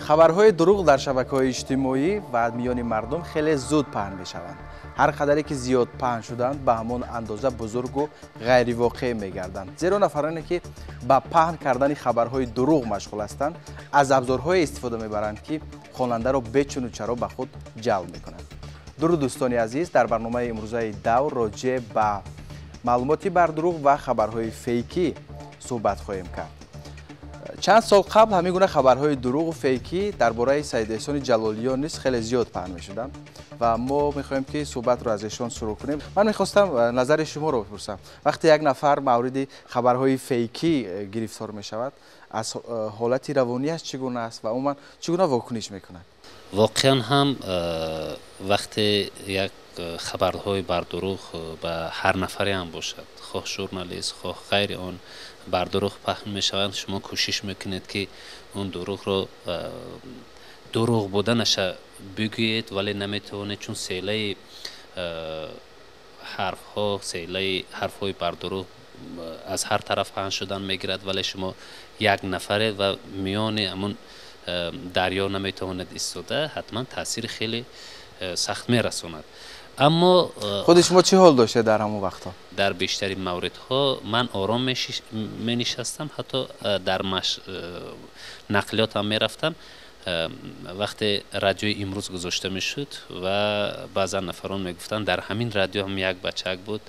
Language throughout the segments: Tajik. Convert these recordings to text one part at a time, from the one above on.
Хабарҳои дурӯғ дар шабакаҳои иҷтимоӣ ва миёни мардум хеле зуд паҳн мешаванд. Ҳар қадаре ки зиёд паҳн шуданд, ба ҳамон андоза бузургу ғайривоқеъ мегарданд. Зеро нафароне ки ба паҳн кардани хабарҳои дурӯғ машғул ҳастанд, аз абзорҳое истифода мебаранд, ки хонандаро бечуну чаро ба худ ҷалб мекунанд. Дуруд, дӯстони азиз, дар барномаи имрӯзаи Давр роҷеъ ба маълумоти бардурӯғ ва хабарҳои фейкӣ суҳбат хоҳем кард. Чанд сол қабл ҳамин гуна хабарҳои дурӯғу фейкӣ дар бораи Саид Эҳсони Ҷалолиён низ хеле зиёд паҳн мешуданд ва мо мехоҳем, ки суҳбатро аз эшон шурӯъ кунем. Ман мехостам назари шуморо бипурсам. Вақте як нафар мавриди хабарҳои фейкӣ гирифтор мешавад, аз ҳолати равонияш чӣ гуна аст ва умуман чӣ гуна вокуниш мекунад? Воқеан ҳам, вақте як хабарҳои бардурӯғ ба ҳар нафаре ҳам бошад, хоҳ журналист, хоҳ ғайри он, бардурӯғ паҳн мешаванд, шумо кӯшиш мекунед, ки он дурӯғро, дурӯғ буданаша бигӯед, вале наметавонед, чун селаи ҳарфҳо, селаи ҳарфҳои бардурӯғ аз ҳар тараф паҳн шудан мегирад, вале шумо як нафаре ва миёни ҳамун дарё наметавонед истода, ҳатман таъсири хеле сахт мерасонад. Аммо худи шумо чӣ ҳол доштед дар ҳамон вақтҳо? Дар бештари мавридҳо ман ором менишастам, ҳатто дар нақлиёт ҳам мерафтам. Вақте радиои Имрӯз гузошта мешуд ва баъзан нафарон мегуфтанд, дар ҳамин радио ҳам як бачак буд,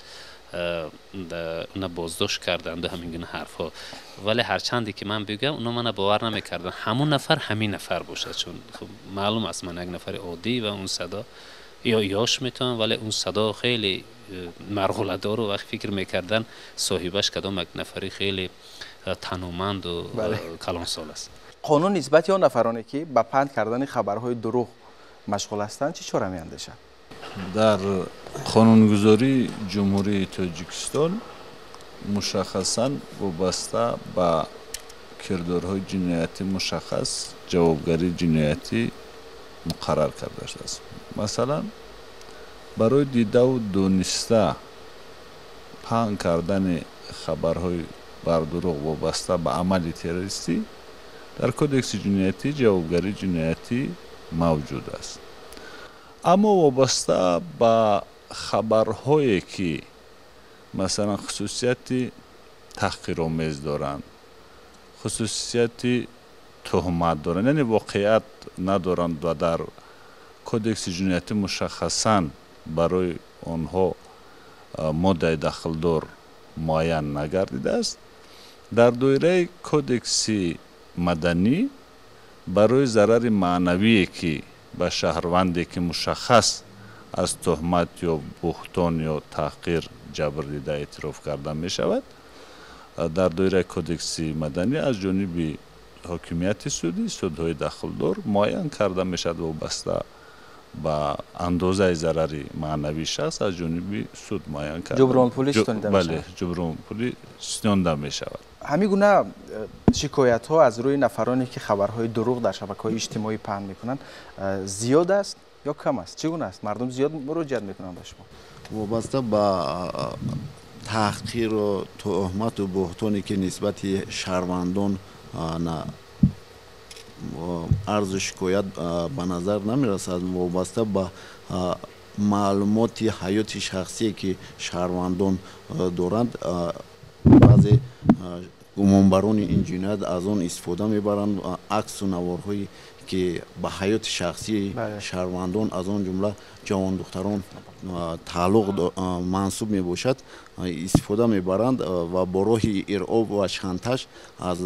уна боздошт карданду ҳамин гуна ҳарфҳо, вале ҳарчанде ки ман бигӯям, уно мана бовар намекарданд, ҳамун нафар ҳамин нафар бошад, чун маълум аст, ман як нафари оддӣ ва он садо ё ёш метавонам, вале он садо хеле марғуладору вақт фикр мекардан, соҳибаш кадом як нафари хеле таноманду калонсол аст. Қонун нисбати он нафароне, ки ба паҳн кардани хабарҳои дурӯғ машғул ҳастанд, чӣ чора меандешад? Дар қонунгузории Ҷумҳурии Тоҷикистон мушаххасан вобаста ба кирдорҳои ҷиноятӣ мушаххас ҷавобгарии ҷиноятӣ муқаррар карда шудааст. Масалан, барои дидаву дониста паҳн кардани хабарҳои бардурӯғ вобаста ба амали террористӣ дар Кодекси ҷиноятӣ ҷавобгарии ҷиноятӣ мавҷуд аст. Аммо вобаста ба хабарҳое, ки масалан хусусияти таҳқиромез доранд, хусусияти туҳмат доранд, яъне воқеият надоранд ва дар Кодекси ҷиноятӣ мушаххасан барои онҳо моддаи дахлдор муайян нагардидааст, дар доираи Кодекси маданӣ барои зарари маънавие, ки ба шаҳрванде, ки мушаххас аз туҳмат ё буҳтон ё таҳқир ҷабр дида эътироф карда мешавад, дар доираи Кодекси маданӣ аз ҷониби ҳокимияти судӣ, судҳои дахлдор муайян карда мешавад, вобаста ба андозаи зарари маънавии шахс аз ҷониби суд муайян карда ҷубронпулӣ ситонида. Бале, ҷубронпулӣ ситонида мешавад. Ҳамин гуна шикоятҳо аз рӯи нафароне, ки хабарҳои дурӯғ дар шабакаҳои иҷтимоӣ паҳн мекунанд, зиёд аст ё кам аст? Чӣ гуна аст? Мардум зиёд муроҷиат мекунанд ба шумо? Вобаста ба таҳқиру туҳмату буҳтоне, ки нисбати шаҳрвандон арзу шикоят ба назар намерасад, вобаста ба маълумоти ҳаёти шахсие, ки шаҳрвандон доранд, баъзе гумонбарони ин ҷиноят аз он истифода мебаранд. Аксу наворҳое, ки ба ҳаёти шахсии шаҳрвандон, аз он ҷумла ҷавондухтарон, тааллуқ мансуб мебошад, истифода мебаранд ва бо роҳи иръоб ва шантаж аз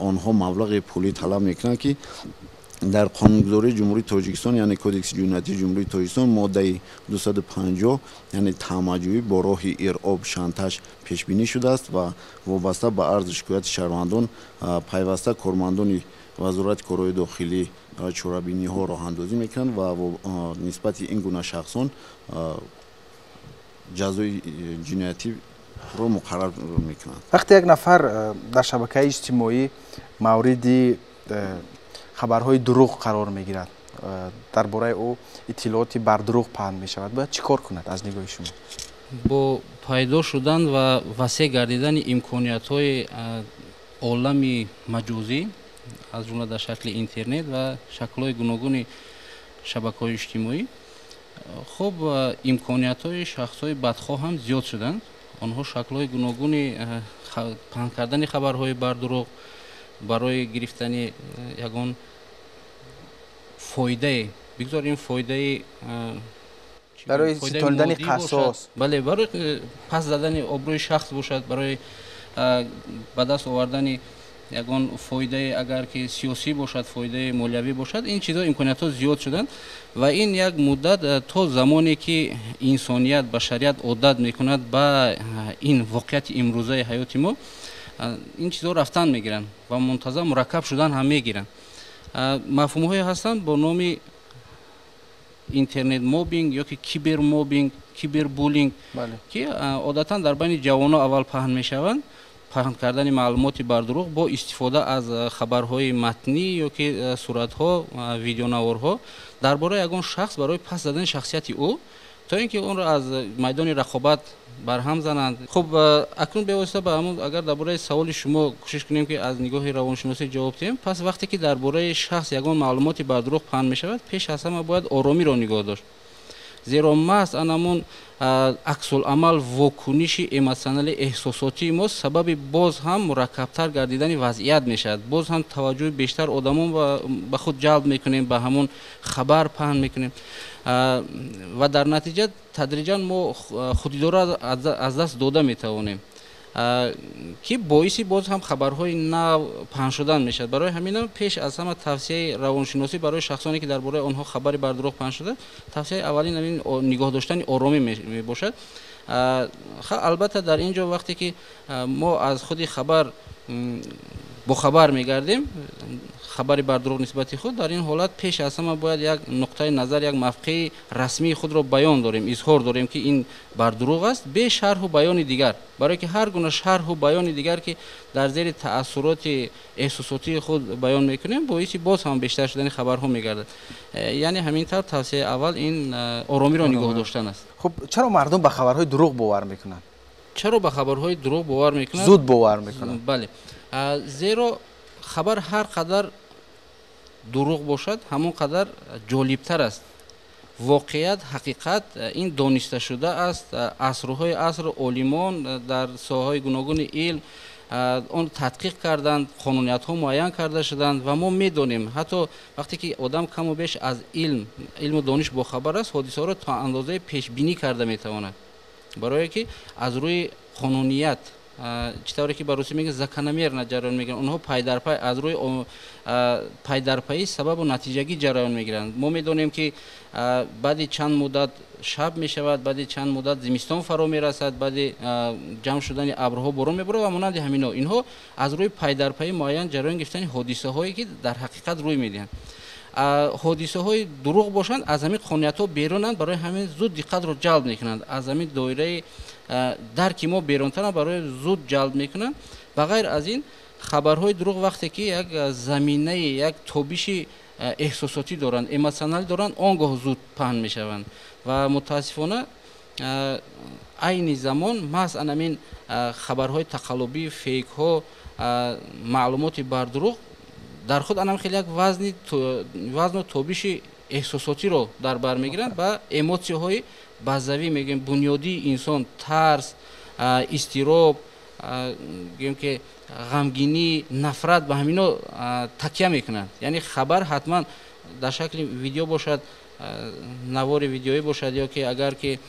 онҳо маблағи пулӣ талаб мекунанд, ки дар қонунгузории Ҷумҳурии Тоҷикистон, яъне Кодекси ҷиноятии Ҷумҳурии Тоҷикистон, моддаи 250, яъне таъмаҷӯӣ бо роҳи иръоб, шантаж, пешбинӣ шудааст ва вобаста ба арзу шикояти шаҳрвандон пайваста кормандони Вазорати корҳои дохилӣ чорабиниҳо роҳандозӣ мекунанд ва нисбати ин гуна шахсон ҷазои ҷиноятиро муқаррар мекунанд. Вақте як нафар дар шабакаи иҷтимоӣ мавриди хабарҳои дурӯғ қарор мегирад, дар бораи ӯ иттилооти бардурӯғ паҳн мешавад, бояд чӣ кор кунад аз нигоҳи шумо? Бо пайдо шудан ва васеъ гардидани имкониятҳои олами маҷозӣ аз ҷумла дар шакли интернет ва шаклҳои гуногуни шабакаҳои иҷтимоӣ, хуб, имкониятҳои шахсҳои бадхоҳ ҳам зиёд шуданд. Онҳо шаклҳои гуногуни паҳн кардани хабарҳои бардурӯғ барои гирифтани ягон фоидае, бигзор ин фоидаи барои ситонидани қасос, бале, барои пас задани обрӯи шахс бошад, барои ба даст овардани ягон фоидае, агар ки сиёсӣ бошад, фоидаи молиявӣ бошад, ин чизҳо имкониятҳо зиёд шуданд ва ин як муддат то замоне ки инсоният, башарият одат мекунад ба ин воқеияти имрӯзаи ҳаёти мо, ин чизҳо рафтан мегиранд ва мунтазам мураккаб шудан ҳам мегиранд. Мафҳумҳое ҳастанд бо номи интернет мобинг ё ки кибермобинг, кибербуллинг, ки одатан дар байни ҷавонон аввал паҳн мешаванд. Паҳн кардани маълумоти бардурӯғ бо истифода аз хабарҳои матнӣ ё ки суратҳо, видеонаворҳо дар бораи ягон шахс барои пас задани шахсияти ӯ, то ин ки онро аз майдони рақобат барҳам зананд. Хуб, акнун бевосита ба ҳамон, агар дар бораи саволи шумо кӯшиш кунем, ки аз нигоҳи равоншиносӣ ҷавоб диҳем, пас вақте ки дар бораи шахс ягон маълумоти бардурӯғ паҳн мешавад, пеш аз ҳама бояд оромиро нигоҳ дошт, зеро маҳз анамон аксуламал, вокуниши эмотсионали эҳсосотии мо сабаби боз ҳам мураккабтар гардидани вазъият мешавад. Боз ҳам таваҷҷӯҳи бештар одамон ба худ ҷалб мекунем, ба ҳамон хабар паҳн мекунем ва дар натиҷа тадриҷан мо худидора аз даст дода метавонем, ки боиси боз ҳам хабарҳои нав паҳн шудан мешавад. Барои ҳаминам пеш аз ҳама тавсияи равоншиносӣ барои шахсоне ки дар бораи онҳо хабари бардурӯғ паҳн шуда, тавсияи аввалин ҳамин нигоҳ доштани оромӣ мебошад. Албатта, дар ин ҷо вақте ки мо аз худи хабар бохабар мегардем, хабари бардурӯғ нисбати худ, дар ин ҳолат пеш аз ҳама бояд як нуқтаи назар, як мавқеи расмии худро баён дорем, изҳор дорем, ки ин бардурӯғ аст, бе шарҳу баёни дигар, барое ки ҳар гуна шарҳу баёни дигар, ки дар зери таассуроти эҳсосотии худ баён мекунем, боиси боз ҳам бештар шудани хабарҳо мегардад. Яъне ҳамин тавр тавсияи аввал ин оромиро нигоҳ доштан аст. Хуб, чаро мардум ба хабарҳои дурӯғ бовар мекунанд? Чаро ба хабарҳои дурӯғ бовар мекунанд? Зуд бовар мекунанд. Бале, зеро хабар ҳар қадар дурӯғ бошад, ҳамон қадар ҷолибтар аст. Воқеият, ҳақиқат ин дониста шуда аст. Асрҳои аср олимон дар соҳаҳои гуногуни илм он тадқиқ карданд, қонуниятҳо муайян карда шуданд ва мо медонем, ҳатто вақте ки одам каму беш аз илму дониш бохабар аст, ҳодисаҳоро то андозаи пешбинӣ карда метавонад, барое ки аз рӯи қонуният, чӣ тавре ки ба русӣ мегӯянд, закономерно ҷараён мегиранд. Онҳо пайдарпай аз рӯи пайдарпайи сабабу натиҷагӣ ҷараён мегиранд. Мо медонем, ки баъди чанд муддат шаб мешавад, баъди чанд муддат зимистон фаро мерасад, баъди ҷамъ шудани абрҳо борон меборад ва монанди ҳамино. Инҳо аз рӯи пайдарпайи муайян ҷараён гирифтани ҳодисаҳое, ки дар ҳақиқат рӯй медиҳанд. Ҳодисаҳои дурӯғ бошанд, аз ҳамин қонуниятҳо берунанд, барои ҳамин зуд диққатро ҷалб мекунанд, аз ҳамин доираи дарки мо берунтаранд, барои зуд ҷалб мекунанд. Ба ғайр аз ин, хабарҳои дурӯғ вақте ки як заминаи, як тобиши эҳсосотӣ доранд, эмотсионалӣ доранд, он гоҳ зуд паҳн мешаванд ва мутаассифона айни замон маҳз анамин хабарҳои тақаллубӣ, фейкҳо, маълумоти бардурӯғ дар худ анам хеле як вазну тобиши эҳсосотиро дар бар мегиранд ва эмотсияҳои базавӣ, мегӯем, бунёдии инсон, тарс, изтироб, гӯем ки ғамгинӣ, нафрат, ба ҳамино такя мекунанд. Яъне хабар ҳатман дар шакли видео бошад, навори видеоӣ бошад ё ки агар ки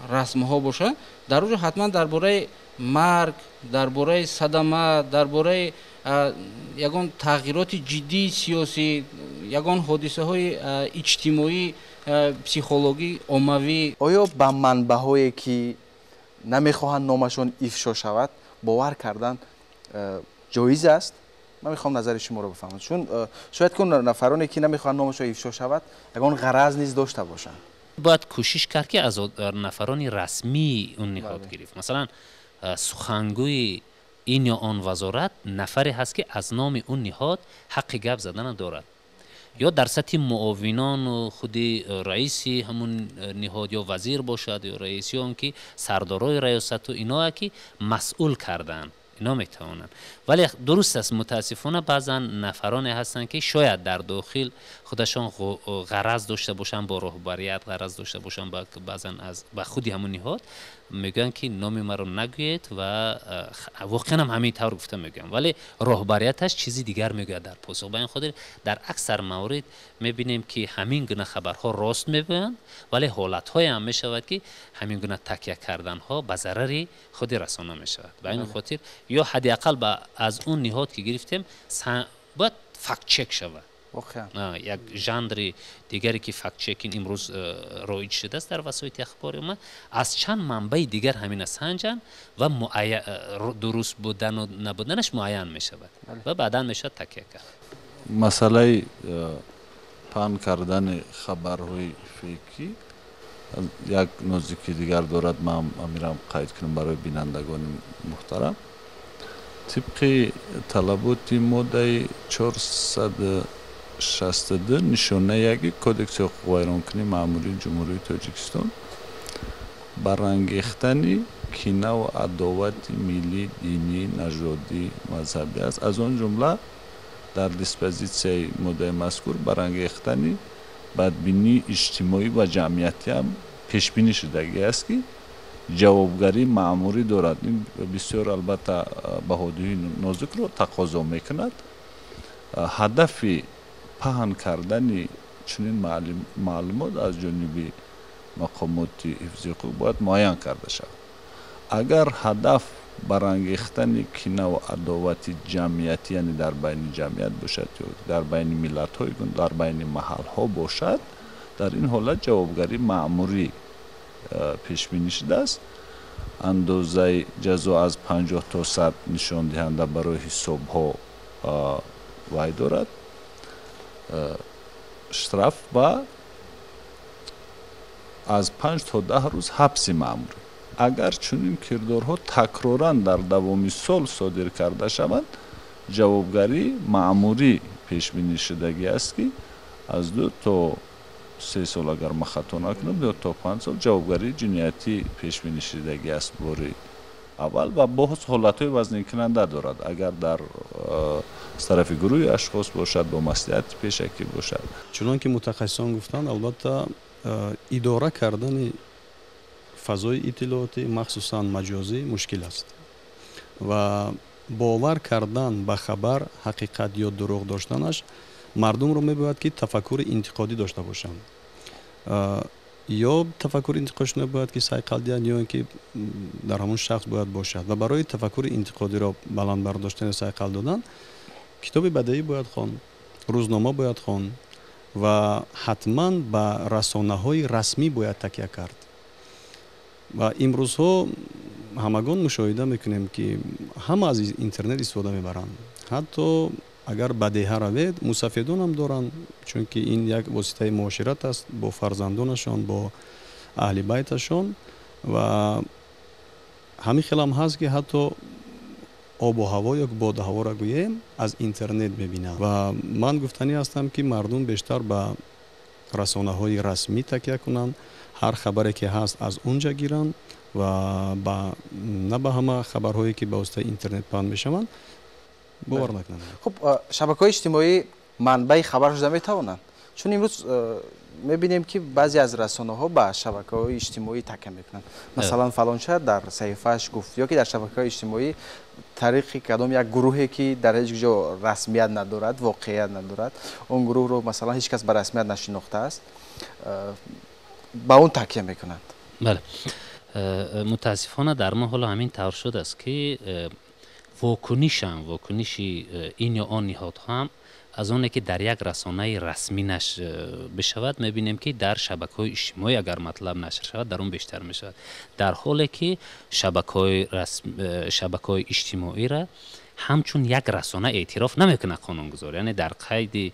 расмҳо бошад, дар он ҷо ҳатман дар бораи марг, дар бораи садама, дар бораи ягон тағйироти ҷиддии сиёсӣ, ягон ҳодисаҳои иҷтимоӣ, психологӣ, оммавӣ. Оё ба манбаъҳое, ки намехоҳанд номашон ифшо шавад, бовар кардан ҷоиз аст? Ман мехоҳам назари шуморо бифаҳмам, чун шояд ки нафароне, ки намехоҳанд номашон ифшо шавад, ягон ғараз низ дошта бошанд. Бояд кӯшиш кард, ки аз нафарони расмии он ниҳод гирифт. Масалан, сухангӯи ин ё он вазорат нафаре ҳаст, ки аз номи он ниҳод ҳаққи гап задана дорад, ё дар сатҳи муовинону худи раиси ҳамун ниҳод, ё вазир бошад, ё раиси он ки сардорои раёсату иное, ки масъул кардаанд. Ино метавонанд, вале дуруст аст, мутаассифона баъзан нафароне ҳастанд, ки шояд дар дохил худашон ғараз дошта бошанд, бо роҳбарият ғараз дошта бошанд, баъзан аз ба худи ҳамон ниҳод мегӯянд, ки номи маро нагӯед, ва воқеан ҳам ҳамин тавр гуфта мегӯям, вале роҳбарияташ чизи дигар мегӯяд дар посух. Ба ин хотир дар аксар маврид мебинем, ки ҳамин гуна хабарҳо рост мегӯянд, вале ҳолатҳое ҳам мешавад, ки ҳамин гуна такя карданҳо ба зарари худи расона мешавад. Ба ин хотир ё ҳадди ақал аз он ниҳод ки гирифтем, бояд фактчек шавад. Як жанри дигаре, ки фактчекинг имрӯз роиҷ шудааст дар васоити ахбори омма, аз чанд манбаи дигар ҳамина санҷанд ва дуруст будану набуданаш муайян мешавад ва баъдан мешавад такя кард. Масъалаи паҳн кардани хабарҳои фейкӣ як нозикии дигар дорад. Ман амирам қайд кунам барои бинандагони муҳтарам: тибқи талаботи моддаи 462 нишонаи 1 Кодекси ҳуқуқвайронкунии маъмурии Ҷумҳурии Тоҷикистон, барангехтани кинаву адовати миллӣ, динӣ, нажодӣ, мазҳабӣ аст. Аз он ҷумла дар диспозитсияи моддаи мазкур барангехтани бадбинии иҷтимоӣ ва ҷамъиятӣ ҳам пешбинӣ шудагӣ аст, ки ҷавобгарии маъмурӣ дорад. Ин бисёр, албатта, баҳодиҳии нозукро тақозо мекунад. Ҳадафи паҳн кардани чунин маълумот аз ҷониби мақомоти ҳифзи ҳуқуқ бояд муайян карда шавад. Агар ҳадаф барангехтани кинаву адовати ҷамъиятӣ, яъне дар байни ҷамъият бошад ё дар байни миллатҳои, дар байни маҳалҳо бошад, дар ин ҳолат ҷавобгарии маъмурӣ пешбинӣ шудааст. Андозаи ҷазо аз 50 то 100 нишондиҳанда барои ҳисобҳо вай дорад, штраф ва аз 5 то 10 рӯз ҳабси маъмурӣ. Агар чунин кирдорҳо такроран дар давоми сол содир карда шаванд, ҷавобгарии маъмурӣ пешбинӣ шудагӣ аст, ки аз 2 то 3 сол, агар ман хато накунам, ё то 5 сол ҷавобгарии ҷиноятӣ пешбинӣ шудагӣ аст бори аввал. Ва боз ҳолатҳои вазнинкунанда дорад, агар дар тарафи гурӯҳи ашхос бошад, бо маслиҳати пешакӣ бошад. Чунон ки мутахассисон гуфтанд, албатта, идора кардани фазои иттилоотӣ, махсусан маҷозӣ, мушкил аст ва бовар кардан ба хабар ҳақиқат ё дурӯғ доштанаш, мардумро мебояд, ки тафаккури интиқодӣ дошта бошанд, ё тафаккури интиқодӣ бояд, ки сайқал диҳанд, ё ин ки дар ҳамон шахс бояд бошад. Ва барои тафаккури интиқодиро баланд бардоштани, сайқал додан, китоби бадеӣ бояд хонд, рӯзнома бояд хонд ва ҳатман ба расонаҳои расмӣ бояд такя кард. Ва имрӯзҳо ҳамагон мушоҳида мекунем, ки ҳама аз интернет истифода мебаранд. Ҳатто агар ба деҳа равед, мусафедонам доранд, чунки ин як воситаи муошират аст бо фарзандонашон, бо аҳли байташон. Ва ҳамин хелам ҳаст, ки ҳатто обу ҳаво ё боду ҳаворо гӯем, аз интернет мебинанд. Ва ман гуфтанӣ ҳастам, ки мардум бештар ба расонаҳои расмӣ такя кунанд, ҳар хабаре ки ҳаст, аз он ҷа гиранд ва на ба ҳама хабарҳое, ки ба воситаи интернет паҳн мешаванд, бовар накунанд. Хуб, шабакаҳои иҷтимоӣ манбаи хабар шуда метавонанд? Чун имрӯз мебинем, ки баъзе аз расонаҳо ба шабакаҳои иҷтимоӣ такя мекунанд. Масалан, фалонша дар саҳифааш гуфт ё ки дар шабакаҳои иҷтимоӣ тариқи кадом як гурӯҳе, ки дар ҳеҷ ҷо расмият надорад, воқеият надорад, он гурӯҳро масалан ҳеҷ кас ба расмият нашинохтааст, ба он такя мекунанд. Бале, мутаассифона, дар мо ҳоло ҳамин тавр шудааст, ки вокунишам, вокуниши ин ё он ниҳодҳо ҳам аз оне ки дар як расонаи расмӣ нашр бишавад, мебинем, ки дар шабакаҳои иҷтимоӣ агар матлаб нашр шавад, дар он бештар мешавад, дар ҳоле ки шабакаҳои иҷтимоиро ҳамчун як расона эътироф намекунад қонунгузор. Яъне дар қайди,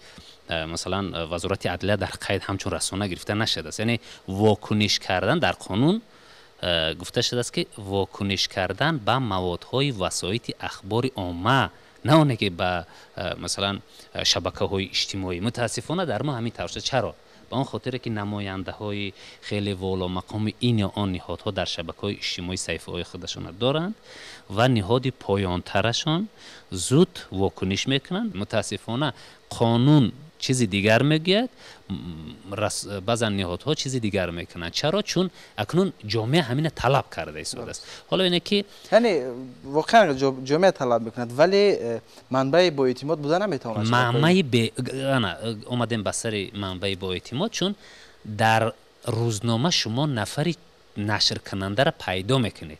масалан, Вазорати адлия дар қайд ҳамчун расона гирифта нашудааст. Яъне вокуниш кардан, дар қонун гуфта шудааст, ки вокуниш кардан ба маводҳои васоити ахбори омма, на оне ки ба, масалан, шабакаҳои иҷтимоӣ. Мутаассифона, дар мо ҳамин тавр шуд. Чаро? Ба он хотире ки намояндаҳои хеле воломақоми ин ё он ниҳодҳо дар шабакаҳои иҷтимоӣ саҳифаҳои худашонро доранд ва ниҳоди поёнтарашон зуд вокуниш мекунанд. Мутаассифона қонун чизи дигар мегӯяд, баъзан ниҳодҳо чизи дигар мекунанд. Чаро? Чун акнун ҷомеа ҳамина талаб карда истодааст. Ҳоло ине ки яъне воқеан ҷомеа талаб мекунад, вале манбаи боэътимод буда наметавонад. Манбаи омадем ба сари манбаи боэътимод, чун дар рӯзнома шумо нафари нашркунандаро пайдо мекунед,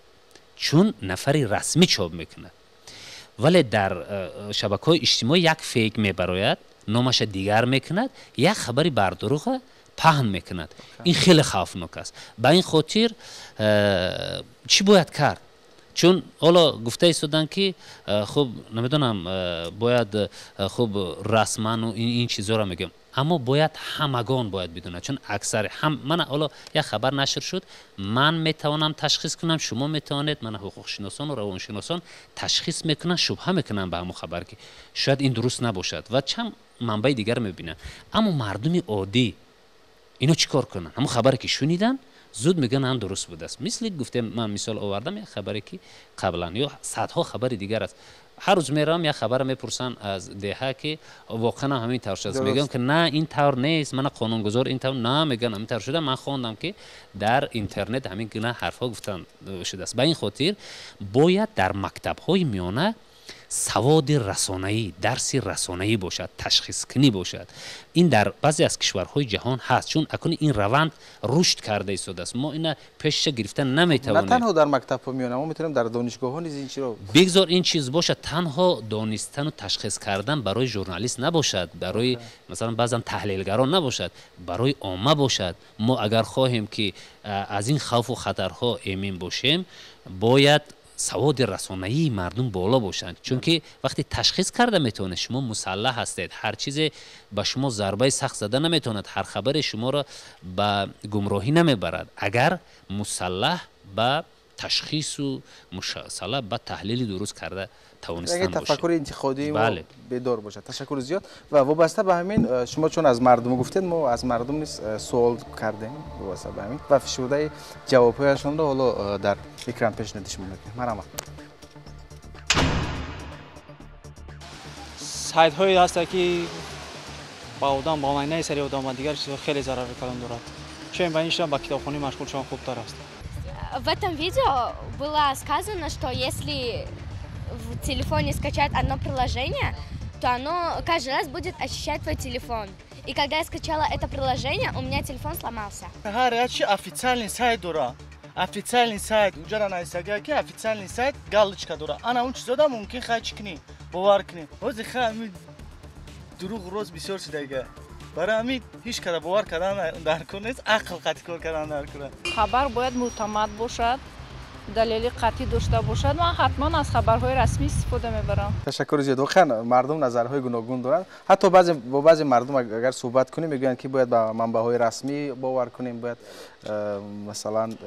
чун нафари расмӣ чоп мекунад. Вале дар шабакаҳои иҷтимоӣ як фейк мебарояд, номаша дигар мекунад, як хабари бардурӯға паҳн мекунад. Ин хеле хавфнок аст. Ба ин хотир чӣ бояд кард? Чун ҳоло гуфта истоданд ки хуб намедонам, бояд хуб расману ин чизҳоро мегӯям, аммо бояд ҳамагон бояд бидонад, чун аксари ҳам мана ҳоло як хабар нашр шуд, ман метавонам ташхис кунам, шумо метавонед, мана ҳуқуқшиносону равоншиносон ташхис мекунанд, шубҳа мекунанд ба ҳамон хабар ки шояд ин дуруст набошад ва чанд манбаи дигар мебинанд. Аммо мардуми оддӣ ино чӣ кор кунанд? Ҳамон хабаре ки шуниданд зуд мегӯянд ҳам дуруст будааст. Мисли гуфтем, ман мисол овардам як хабаре ки қаблан ё садҳо хабари дигар аст. Ҳар рӯз меравам як хабара мепурсанд аз деҳа ки воқеан ҳамин тавр шудааст. Мегӯям ки на, ин тавр нест, мана қонунгузор ин тавр на, мегӯянд ҳамин тавр шуда. Ман хондам ки дар интернет ҳамин гуна ҳарфҳо гуфтан шудааст. Ба ин хотир бояд дар мактабҳои миёна саводи расонаӣ, дарси расонаӣ бошад, ташхискунӣ бошад. Ин дар баъзе аз кишварҳои ҷаҳон ҳаст, чун акнун ин раванд рушд карда истодааст. Мо ина пешша гирифта наметавонем. На танҳо дар мактабҳо миёна, мо метавонем дар донишгоҳҳо низ ин чиро бигзор ин чиз бошад. Танҳо донистану ташхис кардан барои журналист набошад, барои масалан баъзан таҳлилгарон набошад, барои омма бошад. Мо агар хоҳем ки аз ин хавфу хатарҳо эмин бошем, бояд саводи расонаии мардум боло бошанд, чунки вақте ташхис карда метавонед, шумо мусаллаҳ ҳастед, ҳар чизе ба шумо зарбаи сахт зада наметавонад, ҳар хабаре шуморо ба гумроҳӣ намебарад, агар мусаллаҳ ба ташхису мусаллаҳ ба таҳлили дуруст карда тавонистан бошед. Тафаккури интиқодии мо бедор бошад. Ташаккур зиёд. Ва вобаста ба ҳамин, шумо чун аз мардум гуфтед, мо аз мардум низ суол кардем вобаста ба ҳамин ва фишурдаи ҷавобҳояшонро ҳоло дар экран пешниҳоди шумо мекунем. Марҳамат. Сайтҳое ҳастанд ки ба одам, ба майнаи сари одам ва дигар чизҳо хеле зарари калон дорад. Чун ба ин шудан ба китобхонӣ машғул шудан хубтар аст. В этом видео было сказано, что если в телефоне скачать одно приложение, то оно каждый раз будет очищать твой телефон. И когда я скачала это приложение, у меня телефон сломался. Официальный сайт дора. Официальный сайт. Уҷара нависага ки официальный сайт галочка дора. Ана он чизода мумкин хай чӣ кунӣ, бовар кунӣ. Ҳозир хай ҳамин дурӯғ рост бисёр шудага. Барои ҳамин ҳеҷ када бовар кардан дар кор нест, ақл қатъи кор кардан дар кор. Хабар бояд мӯътамад бошад, далели қатъӣ дошта бошад. Ман ҳатман аз хабарҳои расмӣ истифода мебарам. Ташаккур зиёд. Воқеан мардум назарҳои гуногун доранд. Ҳатто баъзе бо баъзе мардум агар суҳбат кунем, мегӯянд ки бояд ба манбаъҳои расмӣ бовар кунем, бояд масалан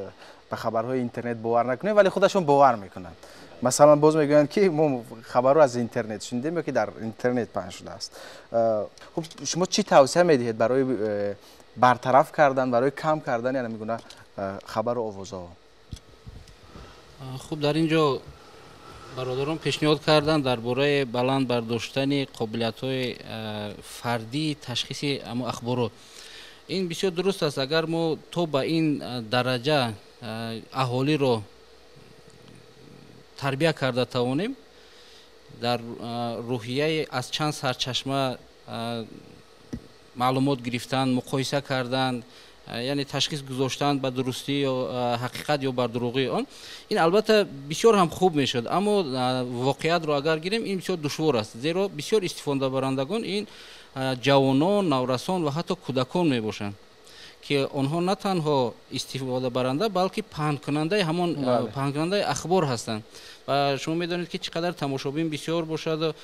ба хабарҳои интернет бовар накунем, вале худашон бовар мекунанд. Масалан боз мегӯянд ки мо хабарро аз интернет шунидем ё ки дар интернет паҳн шудааст. Хуб, шумо чӣ тавсия медиҳед барои бартараф кардан, барои кам кардани ҳамин гуна хабару овозаҳо? Хуб, дар ин ҷо бародарон пешниҳод карданд дар бораи баланд бардоштани қобилиятҳои фардии ташхиси ахборот. Ин бисёр дуруст аст. Агар мо то ба ин дараҷа аҳолиро тарбия карда тавонем, дар рӯҳияи аз чанд сарчашма маълумот гирифтан, муқоиса кардан, яъне ташхис гузоштан ба дурустӣ ё ҳақиқат ё бар дурӯғии он, ин албатта бисёр ҳам хуб мешуд. Аммо воқеиятро агар гирем, ин бисёр душвор аст, зеро бисёр истифодабарандагон ин ҷавонон, наврасон ва ҳатто кӯдакон мебошанд, Ки онҳо на танҳо истифодабаранда, балки паҳнкунандаи ҳамон паҳнкунандаи ахбор ҳастанд. Ва шумо медонед, ки чӣ қадар тамошобин бисёр бошаду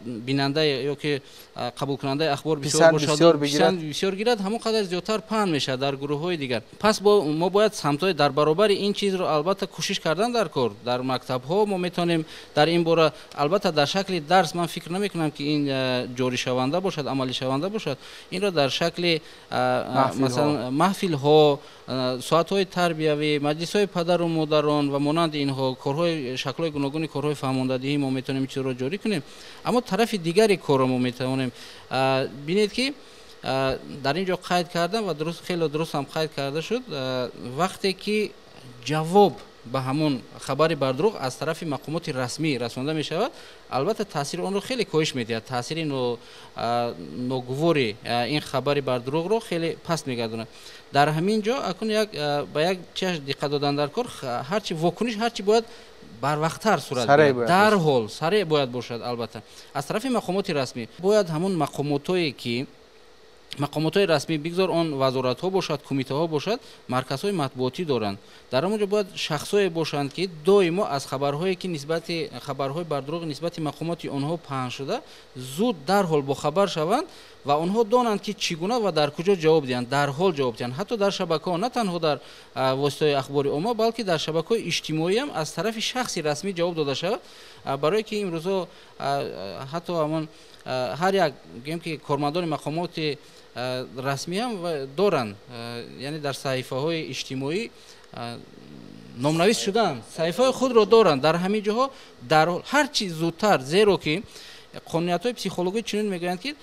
бинанда ё ки қабулкунандаи ахбор бисёр бошад, бисёр гирад, ҳамон қадар зиёдтар паҳн мешавад дар гурӯҳҳои дигар. Пас мо бояд самтҳои дар баробари ин чизро албатта кӯшиш кардан дар кор. Дар мактабҳо мо метавонем дар ин бора, албатта дар шакли дарс ман фикр намекунам, ки ин ҷоришаванда бошад, амалишаванда бошад. Инро дар шакли, масалан, маҳфилҳо, соатҳои тарбиявӣ, маҷлисҳои падару модарон ва монанди инҳо, корҳои шаклҳои гуногуни корҳои фаҳмондадиҳӣ мо метавонем чизро ҷорӣ кунем. Аммо тарафи дигари корро мо метавонем бинед, ки дар ин ҷо қайд кардам ва дуруст, хеле дуруст ҳам қайд карда шуд: вақте ки ҷавоб ба ҳамон хабари бардурӯғ аз тарафи мақомоти расмӣ расонда мешавад, албатта таъсири онро хеле коҳиш медиҳад, таъсири ногувори ин хабари бардурӯғро хеле паст мегардонад. Дар ҳамин ҷо акун як ба як чиаш диққат додан дар кор: ҳарчи вокуниш, ҳарчи бояд барвақттар сурат, дарҳол, сареъ бояд бошад. Албатта, аз тарафи мақомоти расмӣ бояд ҳамон мақомотое ки мақомотҳои расмӣ, бигзор он вазоратҳо бошад, кумитаҳо бошад, марказҳои матбуотӣ доранд. Дар он ҷо бояд шахсое бошанд, ки доимо аз хабарҳое ки нисбати хабарҳои бардурӯғи нисбати мақомоти онҳо паҳн шуда, зуд, дарҳол бохабар шаванд ва онҳо донанд, ки чӣ гуна ва дар куҷо ҷавоб диҳанд, дарҳол ҷавоб диҳанд. Ҳатто дар шабакаҳо, на танҳо дар воситаҳои ахбори омма, балки дар шабакаҳои иҷтимоиам аз тарафи шахси расмӣ ҷавоб дода шавад, барое ки имрӯзҳо ҳатто ҳамон ҳар як, гӯем ки, кормандони мақомоти расмиам доранд, яъне дар саҳифаҳои иҷтимоӣ номнавис шудаанд, саҳифаҳои худро доранд. Дар ҳамин ҷоҳо дар ҳар чи зудтар, зеро ки қонуниятҳои психологӣ чунин мегӯянд, ки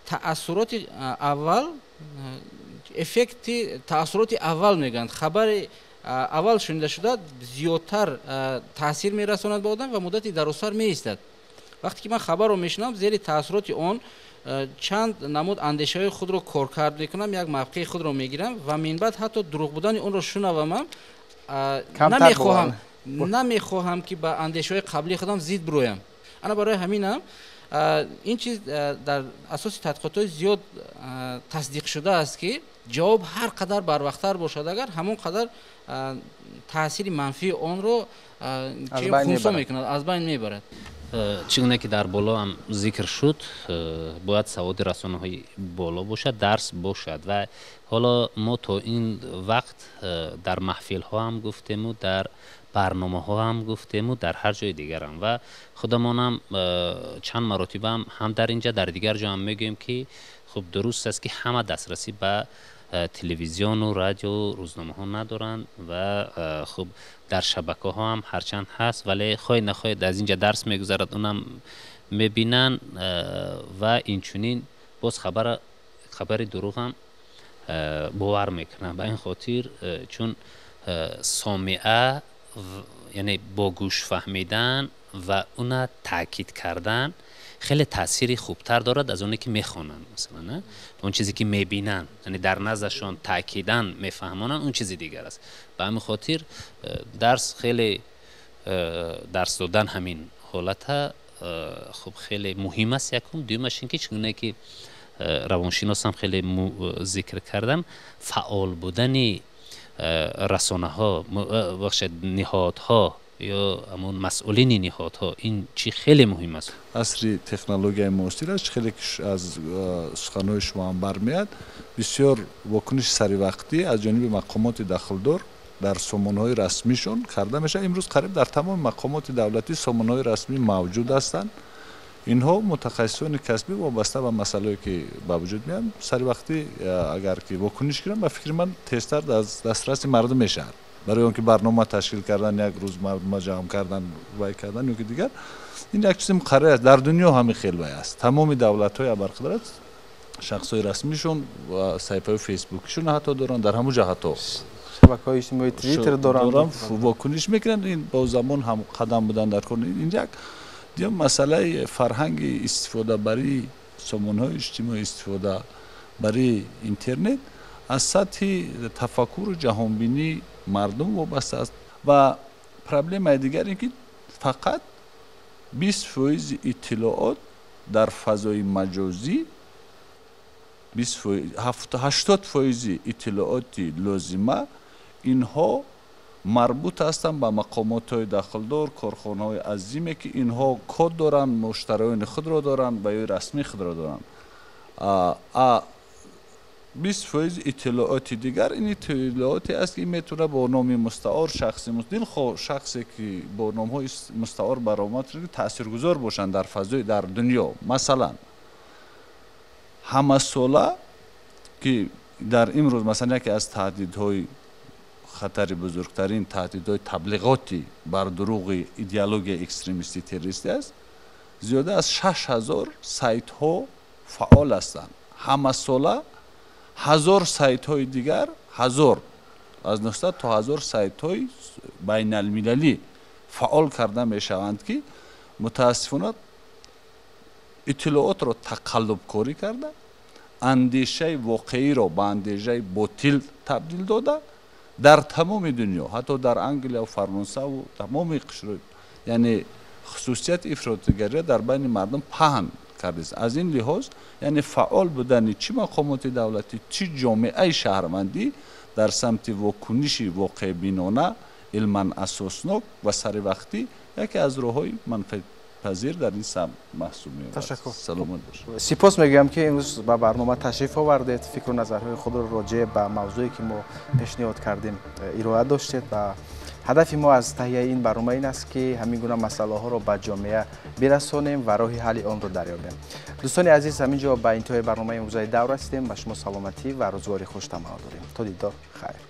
таассуроти аввал, эффекти таассуроти аввал мегӯянд, хабари аввал шунида шуда зиёдтар таъсир мерасонад ба одам ва муддати дарозтар меистад. Вақте ки ман хабарро мешунавам, зери таассуроти он чанд намуд андешаҳои худро коркард мекунам, як мавқеи худро мегирам ва минбаъд ҳатто дурӯғ будани онро шунавамам, намехоҳам, ки ба андешаҳои қаблии худам зид бироям. Ана барои ҳаминам ин чиз дар асоси тадқиқотҳои зиёд тасдиқ шудааст, ки ҷавоб ҳар қадар барвақттар бошад, агар ҳамон қадар таъсири манфии онро хунсо мекунад, аз байн мебарад. Чӣ гуна ки дар боло ҳам зикр шуд, бояд саводи расонаҳои боло бошад, дарс бошад. Ва ҳоло мо то ин вақт дар маҳфилҳо ҳам гуфтему, дар барномаҳо ҳам гуфтему, дар ҳар ҷои дигарам ва худамонам чанд маротибаам ҳам дар инҷа, дар дигар ҷо ҳам мегӯем, ки хуб, дуруст аст, ки ҳама дастрасӣ ба телевизиону радио, рӯзномаҳо надоранд ва хуб, дар шабакаҳо ҳам ҳарчанд ҳаст, вале хоҳед нахоҳед аз инҷа дарс мегузарад, унам мебинанд ва инчунин боз хабари дурӯғам бовар мекунанд. Ба ин хотир, чун сомиа, яъне бо гӯш фаҳмидан ва уна таъкид кардан хеле таъсири хубтар дорад аз оне ки мехонанд. Масалан, он чизе ки мебинанд, яъне дар наздашон таъкидан мефаҳмонанд, он чизи дигар аст. Ба ҳамин хотир дарс хеле, дарс додан ҳамин ҳолата хуб, хеле муҳим аст, якум. Дуюмаш ин ки чӣ гуна ки равоншиносам хеле зикр кардам, фаъол будани расонаҳо, бахшед, ниҳодҳо ё ҳамон масъулини ниҳодҳо, ин чӣ хеле муҳим аст. Асри технологияи муосир аст. Хеле аз суханҳои шумо ҳам бармеяд, бисёр вокуниши саривақтӣ аз ҷониби мақомоти дахлдор дар сомонаҳои расмишон карда мешавад. Имрӯз қариб дар тамоми мақомоти давлатӣ сомонаҳои расмӣ мавҷуд ҳастанд. Инҳо мутахассисони касбӣ вобаста ба масъалае ки ба вуҷуд меянд, саривақтӣ агар ки вокуниш кунанд, ба фикри ман, тезтар дастраси мардум мешавад. Барои он ки барнома ташкил кардан, як рӯз мардума ҷамъ кардан, вай кардан ё ки дигар, ин як чизи муқаррар аст. Дар дунё ҳамин хел вай аст. Тамоми давлатҳои абарқудрат шахсҳои расмишон ва саҳифаҳои фейсбукишон ҳатто доранд, дар ҳамон ҷо ҳатто шабакаҳои иҷтимоии, Твиттер доранд, вокуниш мекунанд. Ин бо замон ҳам қадам будан дар кор. Ин як дигар масъалаи фарҳанги истифодабарии сомонаҳои иҷтимоӣ, истифодабарии интернет аз сатҳи тафаккуру ҷаҳонбинии мардум вобаста аст. Ва проблемаи дигар ин ки фақат 20% иттилоот дар фазои маҷозӣ. 80% иттилооти лозима инҳо марбут ҳастанд ба мақомотҳои дахлдор, корхонаҳои азиме ки инҳо код доранд, муштариёни худро доранд ва ё расмии худро доранд. 20% иттилооти дигар ин иттилооте аст ки метавонад бо номи мустаор шахси дилхоҳ шахсе ки бо номҳои мустаор баромад таъсиргузор бошанд дар фазои дар дунё. Масалан, ҳамасола ки дар имрӯз масалан яке аз таҳдидҳои хатари бузургтарин таҳдидҳои таблиғоти бар дурӯғи идеологияи экстремистӣ террористӣ аст, зиёда аз 6000 сайтҳо фаъол ҳастанд. Ҳамасола 1000 сайтҳои дигар, 1000 аз 900 то 1000 сайтҳои байналмилалӣ фаъол карда мешаванд ки мутаассифона иттилоотро тақаллубкорӣ карда, андешаи воқеиро ба андешаи ботил табдил дода дар тамоми дунё, ҳатто дар Англия ва Фаронса ва тамоми қишр, яъне хусусияти ифротигариро дар байни мардум паҳн кардааст. Аз ин лиҳоз, яъне фаъол будани чӣ мақомоти давлатӣ, чӣ ҷомеаи шаҳрвандӣ дар самти вокуниши воқеъбинона, илман асоснок ва саривақтӣ яке аз роҳҳои манфиатпазир дар ин самт маҳсуб меёбад. Ташаккур. Саломат бошед. Сипос мегӯям ки имрӯз ба барнома ташриф овардед, фикру назарҳои худро роҷеъ ба мавзӯе ки мо пешниҳод кардем ироа доштед ва ҳадафи мо аз таҳияи ин барнома ин аст ки ҳамин гуна масъалаҳоро ба ҷомеа бирасонем ва роҳи ҳалли онро дарёбем. Дӯстони азиз, ҳамин ҷо ба интиҳои барномаи имрӯзаи давр расидем. Ба шумо саломатӣ ва рӯзгори хуш таманно дорем. То дидор, хайр.